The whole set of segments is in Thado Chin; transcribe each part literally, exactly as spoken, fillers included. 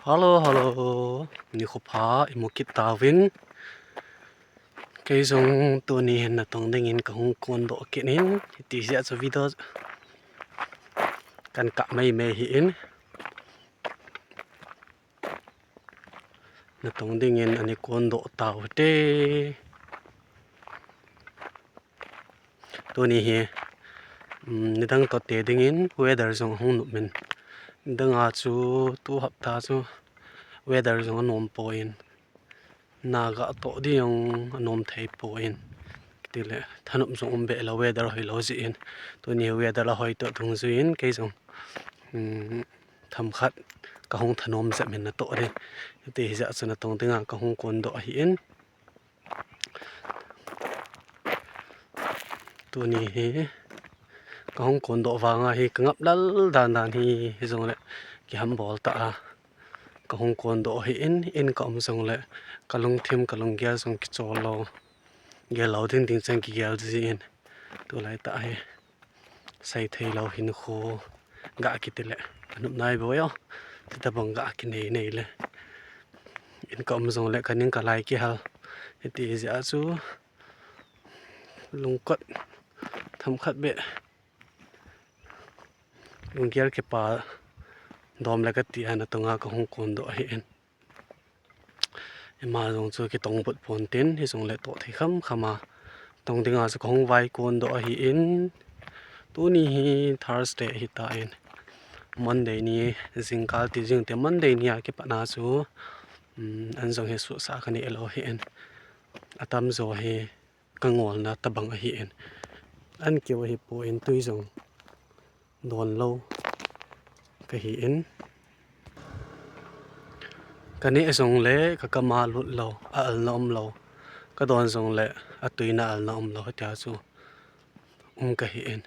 Hello, hello. Nikho pha, imu kit tauvin. Kei jong tuni hin natong dingin kahung kondoh kit in. Hiti jeh a chu video kan kap maimai hi in. Natong dingin ani kondoh tau hite. Tuni hi, um, nidang toh te dingin weather jong ahung nop in. Nidang a chu tu hapta chu weather jong anom poi. Naga toh ding jong anom thei poi. Tile thanop jong um be lou weather hoilou jeh in. Tuni weather la hoi toh dungjui in kei jong, um, themkhat kahung thanom jep in natoh ding. Hiti jeh a chu natong dinga kahung kondoh ahi in. Tuni hi kahung kondoh vanga hi kangap lal dan dan hi, hijongle kihambol tah a kahung kondoh hi in, in ka um jongle kalungthim kalunggel jong kichol lou, gel lou ding ding chang kigel ji in, tulai tah hi. Seithei lou hinkho ga kiti le, anop nai boi o. Tita bang ga kinei nei le. In ka um jongle kaning kalai kihal. Hiti jeh a chu lungkot themkhat be. Lunggel kipa dom le kati a natonga kahung kondoh ahi in. Ima jong chu kitong but pon tin, hijongle toh thei kham kham a tong dinga chu kahung vai kondoh ahi in. Tuni hi Thursday ahi tan. Monday ni jingkal ti jing te Monday ni a kipat na chu, um, an jong hi suhsah kanei lou ahi in. Atam jo hi kangolna tabang ahi in. An keu ahi poi, tui jong don lou kahi in. Kaneh jongle kakam a lut lou, a alna um lou. Kadon jongle atuina alna um lou, tia chu um kahi in.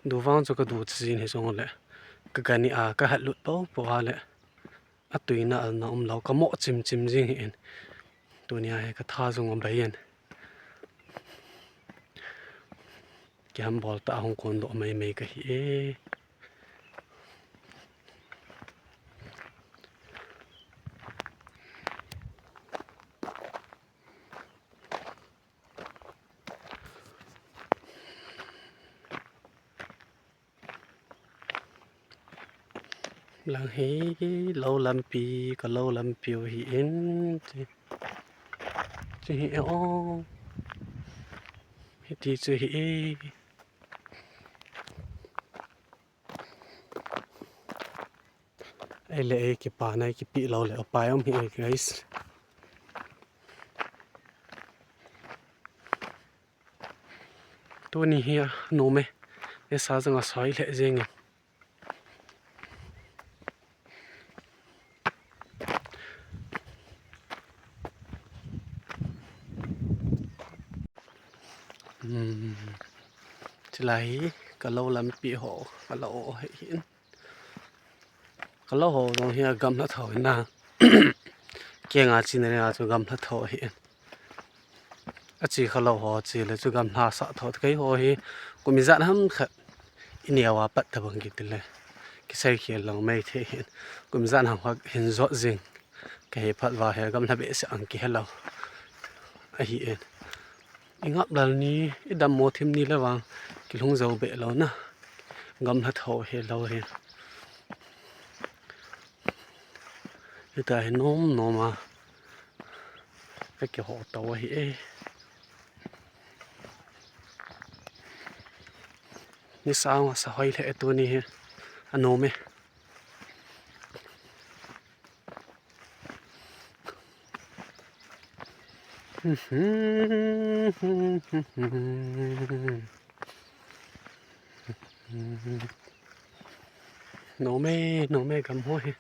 Du vang chu kadu jin hijongle kaganeh a kahat lut popo a le atuina alna um lou, kamoh chim chim jing hi in. Tunia hi katha jong abei in. Kihambol tah a hung kondoh maimai kahi e. Lang hi lou lampi, ka lou lampi u hi in. Chi, chi hi o. Hiti chu hi e. Ei le ei kipa nai kipi lou le upai um hi e, guys. Tuni hi anom e. Nisa jong asoi lheh jeng e. Hmm. Chulai hi ka lou lampi ho, ka lou ho hi in. Ka lou ho jong hi agamla tho in na. Kenga china ringa chu gamla tho hi in. Achi kha lou ho chi le chu gamla sa tho. Kei ho hi kum ijat ham khat i neo a pat tabang kiti le kisei khel lang mai thei hin. Kum ijat ham khat hin jot jing. Kahi phat uva hi gamla behseh ang kihe lou ahi in. I ngap lal ni, i dammo thim ni le vang kilhung jou be lou na. Gamla tho hi lou hi. Hita hi nom nom a ka kiho to ahi e. Nisa jong asa hoi lheh e tuni hi. Anom e. Nom e, nom e, gam ho hi.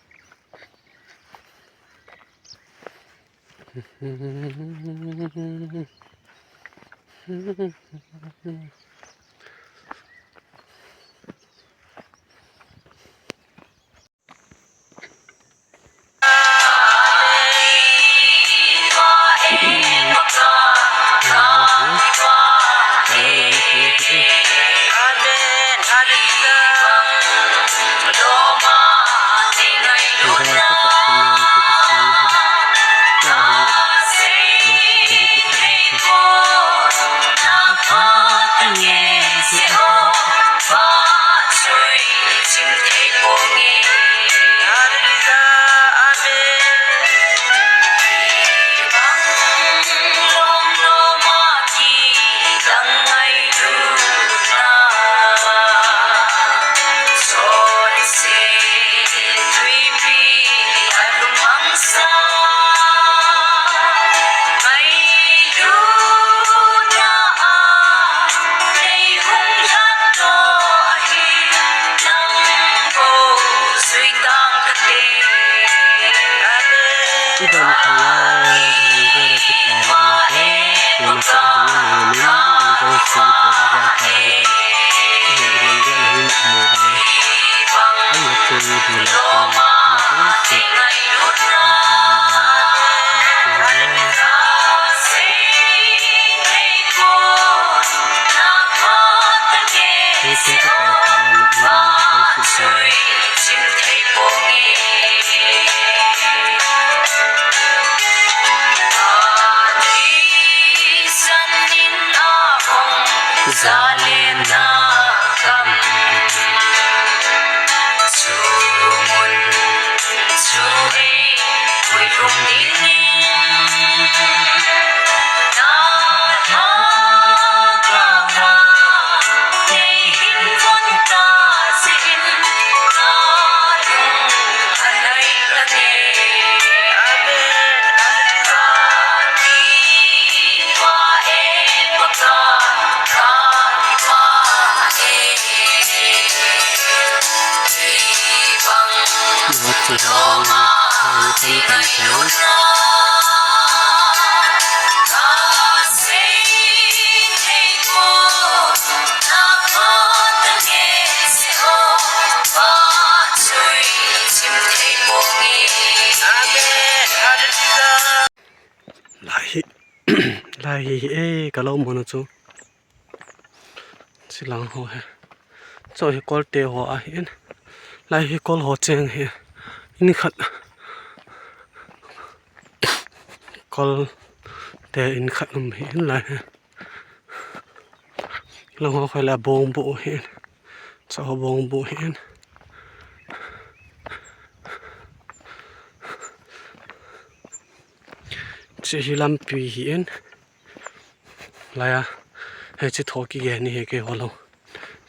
Zalena kam chu mun chu ei koi lung ding. Na tha ka ma nei hin von ta sin na lung a lai la ne. Amen. Hallelujah. Lai hi, lai hi, hi, eh, ka lou mun a chu. Chilang ho hi. Chu hi Kolte ho ahin. Lai hi Kol ho cheng hi. In khat. Kolte in khat um hi in lai hi. Lang ho khoi la bong bu hin. Cha ho bong bu hin. Chi hi lampi hin. Laiya. He chi tho kigen ni he keiho lou.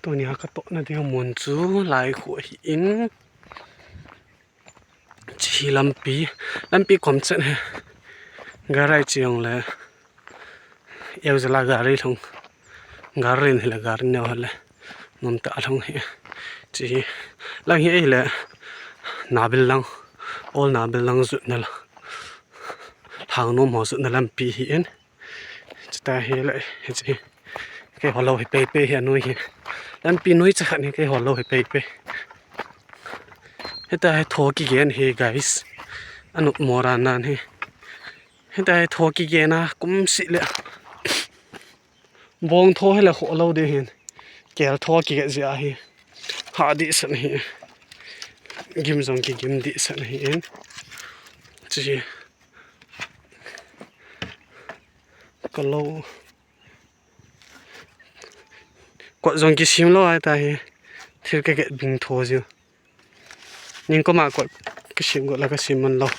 Tunia ka tohna ding mun chu lai khu hin. Chi hi lampi, lampi kom chen hi. Gari chi jong le. Eu jala gari lhung. Gari ni le gari neo le. Nom ta lhung hi. Chi hi. Lang hi le. Nabil lang. Ol Nabil lang jutna la. Lhang nom ho jutna lampi hi in. Chita hi le, hi chi. Keiho lou hi pei pei hi anoi hi. Lampi noi cha khat ni keiho lou hi pei pei. Hita hi tho kigen hi guys. Anop mora nan hi. Hita hi tho kigen a kum si le. Bong tho hi le kho lou de hin. Kel tho kigen jia hi. Ha di san hi. Gim jong kigim di san hi in. Chi hi. Ka lou. Kot jong kisim lou ahi ta hi. Thil ka get bing tho jiu. Ning koma kot kisim got la kasim man lou.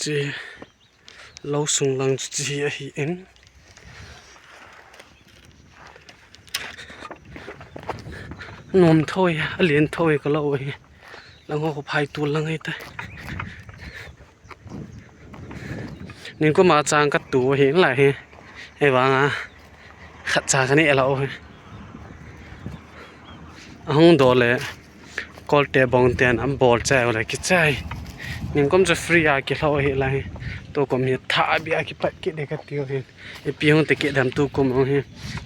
Chi lou sung lang chu chi hi ahi in. Nom thoi, a lien thoi ka lou hi. Lang ho phai tu lang hi ta. Ning koma chang ka tu hi lai hi. Ei vang a. Khat cha ka ne lou hi. Ahung do le. Kolte bong ten an bol chai u le kichai. Ning kom chu free a kilou hi lai. Tu kom hi tha bia kipat kit de ka tiu hi. Ipi hung te kit dam tu kom hung hi.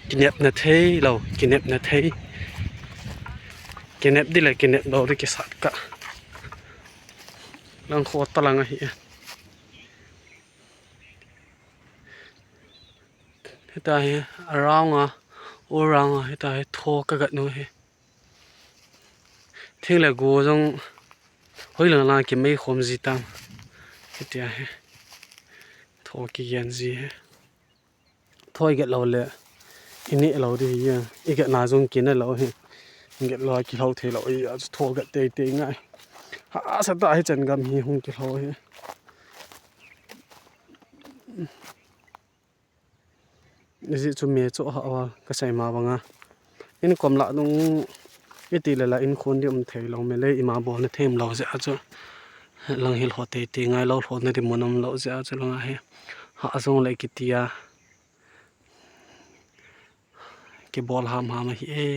Kinepna thei lou, kinepna thei. Kinep di le kinep lou di kisat ka. Lang kho ta lang ahi. Hita hi, around a, all round a, hita hi tho ka gat nu hi. Thing le go jong, hoi lang lang kimei khom ji tang. Hitia hi, tho kigen ji hi. Tho i get lou le, i ne lou di hi, i get na jong kine lou hi. I get lou a kilou thei lou hi, a chu tho gat tei tei ngai. Hahsa ta hi chan gam hi hung kilou hi. Ijeh chu me chu ha wa ka sei ma banga. In kom la nung iti le la in khun di um thei lou me le ima bol na them lou jeh a chu. Lang hil ho tei tei ngai lou lhon na di mun um lou jeh a chu lang a hi. Ha jong le kiti a. Kibol ham ham ahi e.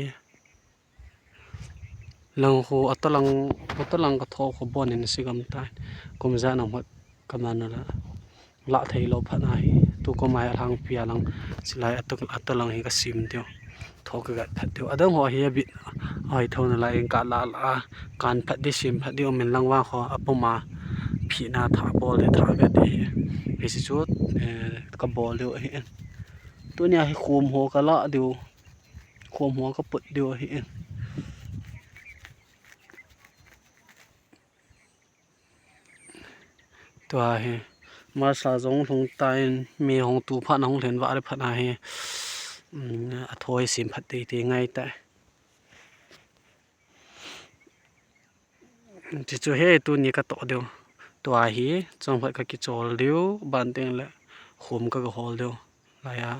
Lang khu, atolang, atolang ka tho khu bon in si gam tai. Kum ja na hmat ka man la. La thei lo phat na hi. Tu ko mai alang pia lang. Silai ato, atolang hi ka sim diu. Tho ka gat phat diu. Adang ho hi a bit. Ai tho na lai ka la la. Kan phat di sim phat diu min lang wa kho. Apoma. Phi na tha bol di tha gat di. Hi si chu, eh, ka bol diu hi. Tunia hi khum ho ka la diu. Khum ho ka put diu hi. Tua hi. Marsa jong lhung tan mi hung tu phat na hung lhen va le phat na hi. Um, a thoi sim phat tei tei ngai ta. Ti chu he tuni ka to diu. Tua hi, chong phat ka kichol diu, ban teng le khum ka ga hol diu. Laiya,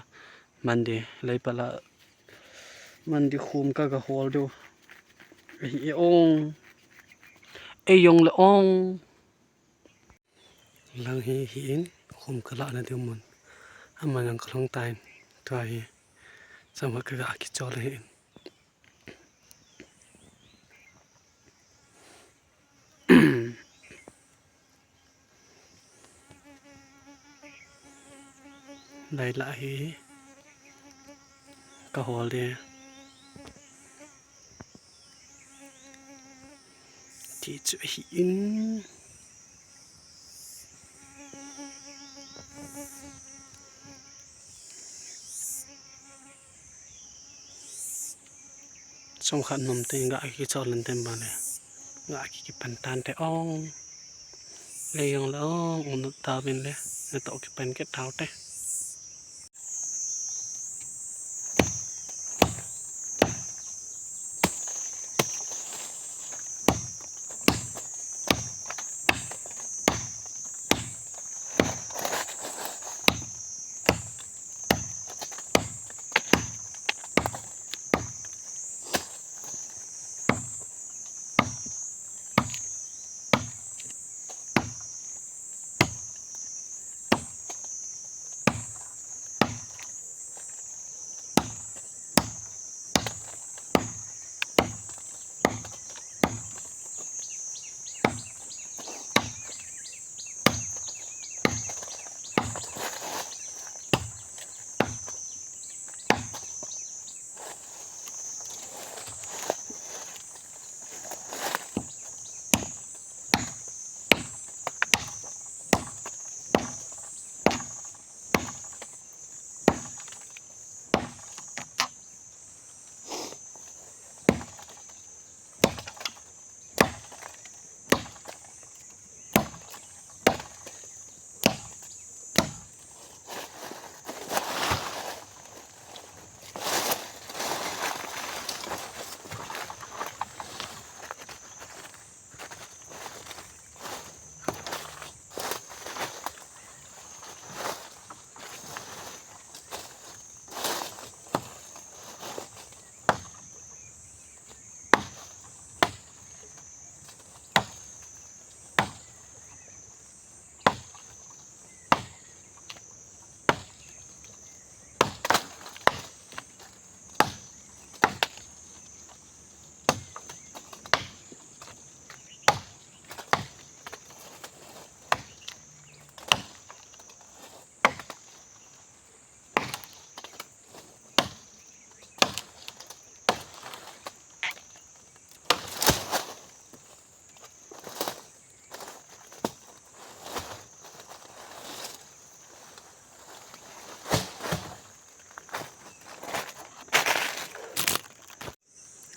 mandi, lei pala, mandi khum ka ga hol diu. Hi ong, ei ong le ong. Lang hi, hi in, khum ka la na diu mun. Aman ang ka long tain, tua hi, chong phat ka ga kichol hi in. Lai la hi ka hol de. Ti chu hi in. Chong khat nom te ga kichol len tem ba le. Ga ki kipan tan te ong. Le yong le ong, ung ta bin le. Ne to kipan ke tau te.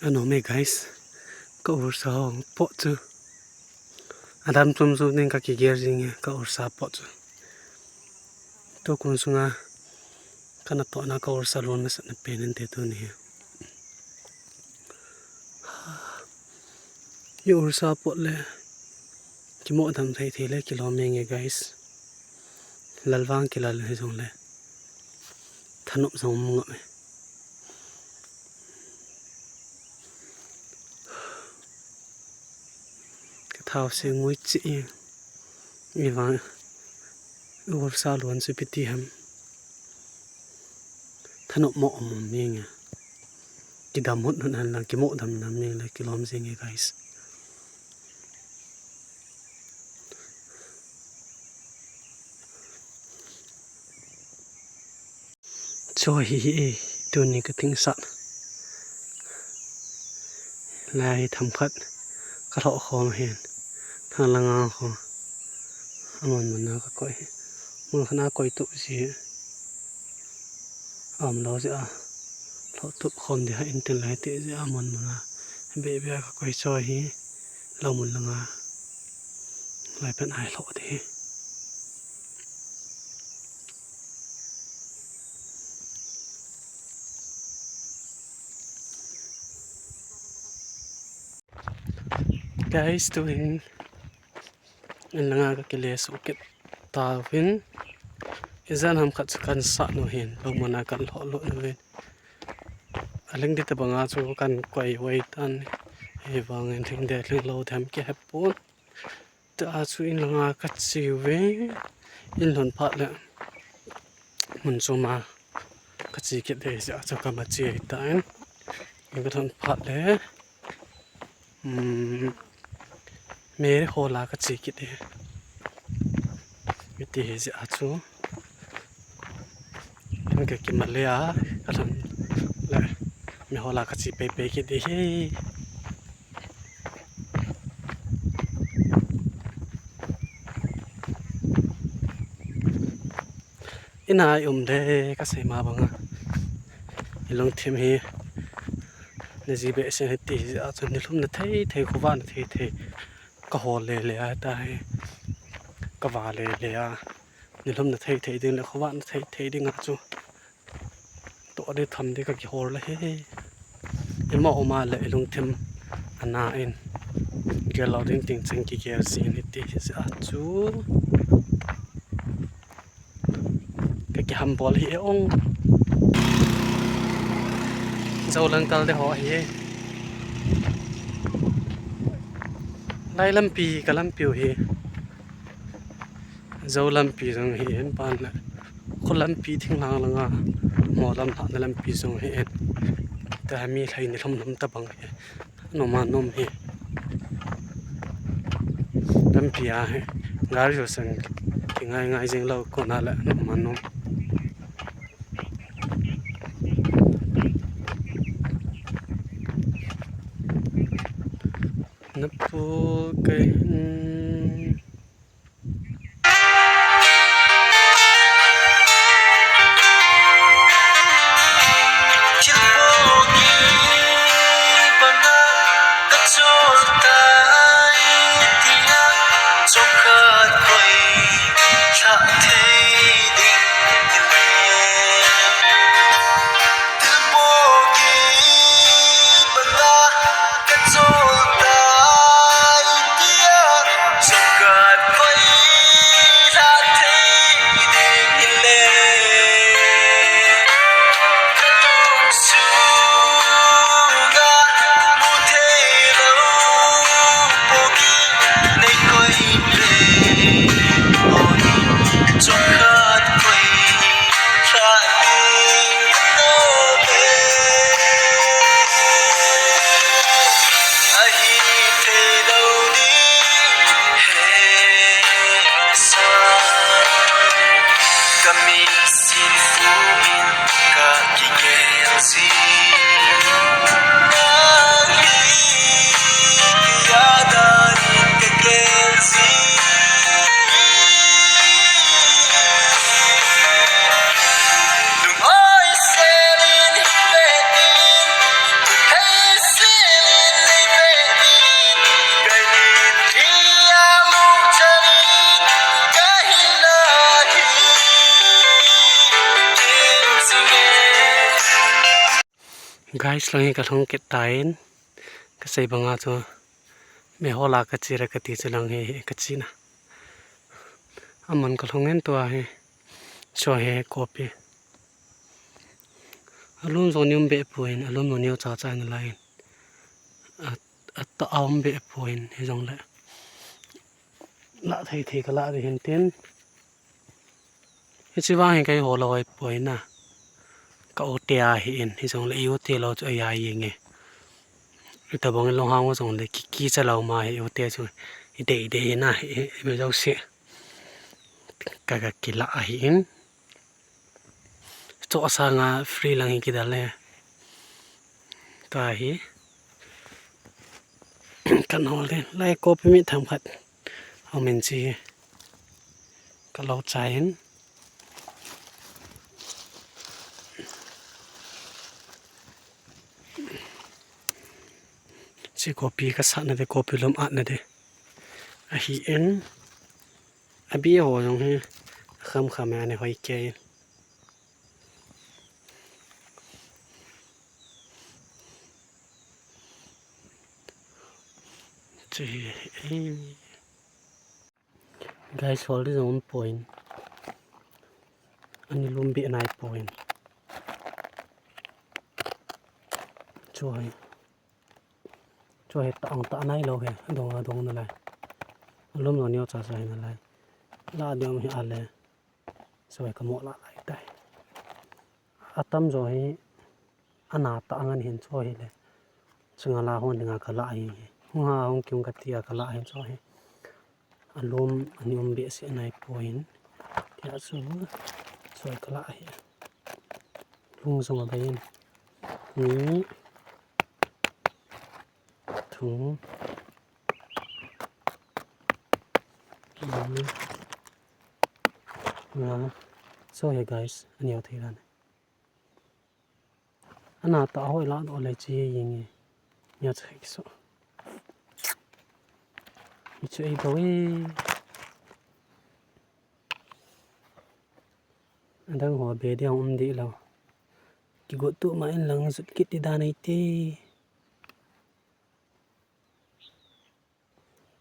Ano me guys, ka ursa hung pot chu. Adam chom chu ning ka kigel jing e, ka ursa pot chu. Tukun sunga ka natohna ka ursa lon nasatna pen inte tuni hi. I ursa pot le kimo dam thei thei le kilom e nge guys. Lal vang kilal hi jong le thanop jong mu ngam e. Ka thao se ngui chi e. I vang i ursa lon chu piti ham. Thanop mo om mi nge. Dam hut hut hen lang, kimo dam dam ni le kilom jing e, guys. Chu hi hi e, tuni ka thing sat. Lai themkhat ka lhoh khom hin. Thang langa kho. Amun mun na ka koi hi. Mun khana koi tu si. Am lo si a. Lhoh tu khom di ha in tin lai ti si a mun mun na. Be be ka koi chu hi. Lo mun langa. Lai pen ai lhoh di hi. Guys, tuhin in langa ka kile suh kit tauvin. Ijan ham khat chu kan sah nu hin, lo mun a kan lhoh lut nu hin. Aling di tabanga chu kan koi vai tan. Hivangin thing de thing lo them kihepon. Tua chu in langa ka che uve. In lhun phat le mun choma ka che kit de, jeh a chu ka ma che tan. In ka lhun phat le, um, me hola ka che kit de. Miti hi jeh a chu. Ka kima le a, ka lhun le, mi hola ka che pei pei kit di hi. Ina i um le ka sei ma banga. I lungthim hi, na ji be sen hi ti hi a chun ni lhum na thei thei, khuva na thei thei. Ka hol le le a ta hi. Ka va le le a. Ni lhum na thei thei ding le khuva na thei thei ding a chu. To de tham de ka kihol le he. Ima uma le i lungthim ana in. Gel lo ding ting cheng kigel si ni ti hi a chu. Ka kiham bol hi e ong. Zo lang kal de ho hi. Lai lampi ka lampi u hi. Zo lampi jong hi in pan le. Khu lampi thing lang langa. Mo lam lhah na lampi jong hi in. Ta mi lhai ni lhom lhom ta bang hi. Nom a nom hi. Lampi a hi. Gari jo sang ki ngai ngai jing lo ko na le nom a nom. Na pu kai hin. Guys, lang hi ka lhung kit tan, ka sei banga chu, me hola ka che ra ka ti chu lang hi, hi ka che na. Aman ka lhung in tua hi, so hi copy. Alum jong ni um be pu hin, alum no ni u cha cha in lai in. A, a ta a um be pu hin, hi jong le. La thei thei ka la di hin tin. Hichi vang hi kei ho lo ai poi na. Ka ote ahi in, hijongle i ote lou chu a ya yenge. Itabang in lunghang u jongle ki, kicha lou ma hi i ote chu. I dei dei na hi, hi, hi, mi jouse. Ka, ka kila ahi in. Chu asanga free lang hi kidal e. Ka hi. Kan hol de. Lai kopi mi tham khat. Hau min chi hi. Ka lo chai in. Chi kopi ka sahna de, kopi lum atna de. Ahi in. Abi ho jong hi. Kham kham e, ani hoi kei in. Chi hi. Guys, hol di jong um poi. Ani lum be nai poi. Chu hi. Chu hi ta ang ta nai lou hi. Dong a dong nalai. Lum lo neo cha cha hi nalai. La diam hi ale. Chu hi ka mo la lai tai. Atam jo hi. Ana ta ngan hin chu hi le. Chunga la hon dinga ka la hi. Hung ha hung kiung ka tia ka la hin chu hi. Alum, ani um behseh nai poi. Tia chu, chu ka la hi. Lung jong a bai in. Ni. Thum. Ni. Nga. So, hey guys, ani au thei dan. Ana ta hoi la do le chi ying e. Nia chu hek so. Mi chu ei do e. Adang ho be dia um di lo. Kigot tu ma in lang jut kit di dan ei te.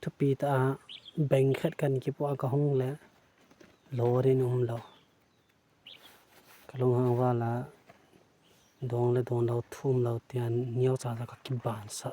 Thupi ta a beng khat kan kipo a ka hung le lo rin um lo. Ka lunghang val a dong le dong lo thum lo tia neo cha cha ka kiban sa.